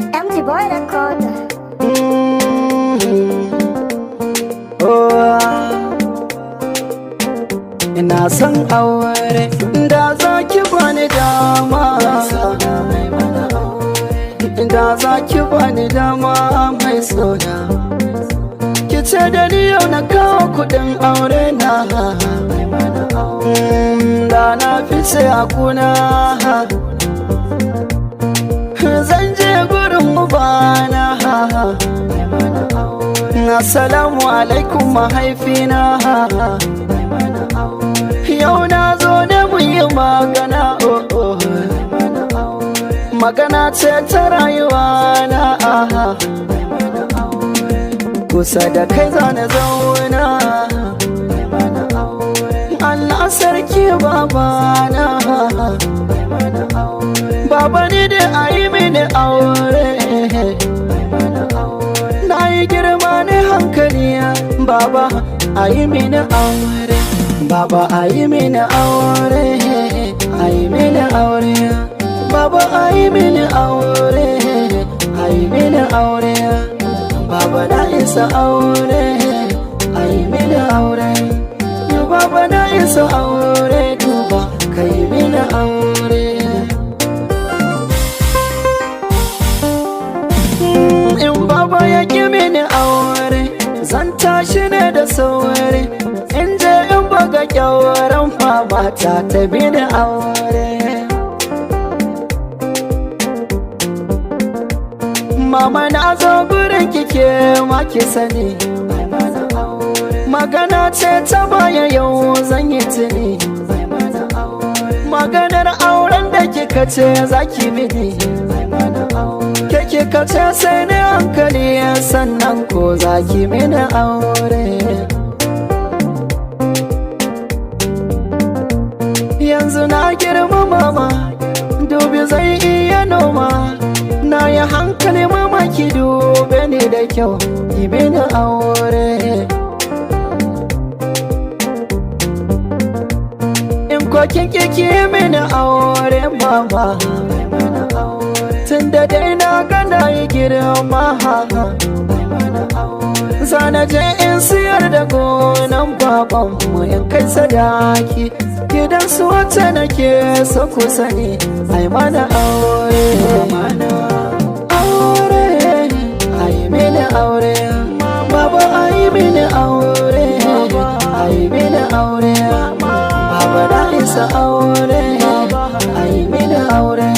MG Boy Recorder. Ina son aure, da za ki bani dama, da za ki bani dama, mai sona. Ki ce da ni yau na kawo kudin aure na, da na fice a kuna, zan je gurin ubana. Assalamu alaikum mahaifina, yau na zo ne mu yi magana, oh oh. Magana ce ta rayuwa na, kusa da kai zane zauna. Allah sarki babana, baba, ni da a yi mini aure, na yi girma ne hankali. Baba, a yi mini aure, baba, a yi mini aure, a yi mini aure, baba, a yi mini aure, a yi mini aure, baba, na isa aure, a yi mini aure, baba, na isa aure, duba ka yi mini aure. In baba ya ki mini aure, zan tashi ne da sauri in je in buga kyauran mama ta ta mini aure. Mama, na zo gurin kike ma ki sani, magana ce ta baya yau zan yi tuni, maganar auren da kika ce za ki mini. Ke kika ce sai ne hankali, sannan ko za ki mini aure. Yanzu na girma mama, dubi zai iya noma, na yi hankali mama, ki dube ni da kyau, ki mini aure. In kokin ki mini aure mama, tun da dai na gana yi girma, zana je in siyar da gonan babanmu in kai sadaki gidan su wacce nake so. Ku sani, ai mana aure, aure, ai mini aure, baba, ai mini aure, ai mini aure, baba, na isa aure, ai mini aure,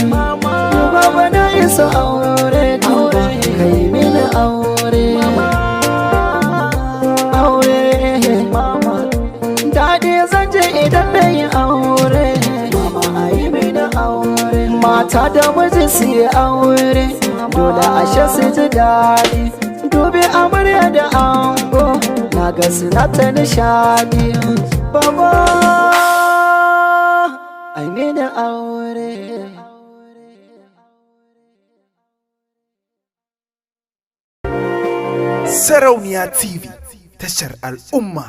baba, na isa aure, duba kai mini aure. Aure daɗi zan je idan na yi aure, mama, a yi mini aure. Mata da miji su yi aure, dole ashe su ji daɗi. Dubi amarya da ango, na ga suna ta nishaɗi. Baba, ai mini aure. Sarauniya TV, tashar al'umma.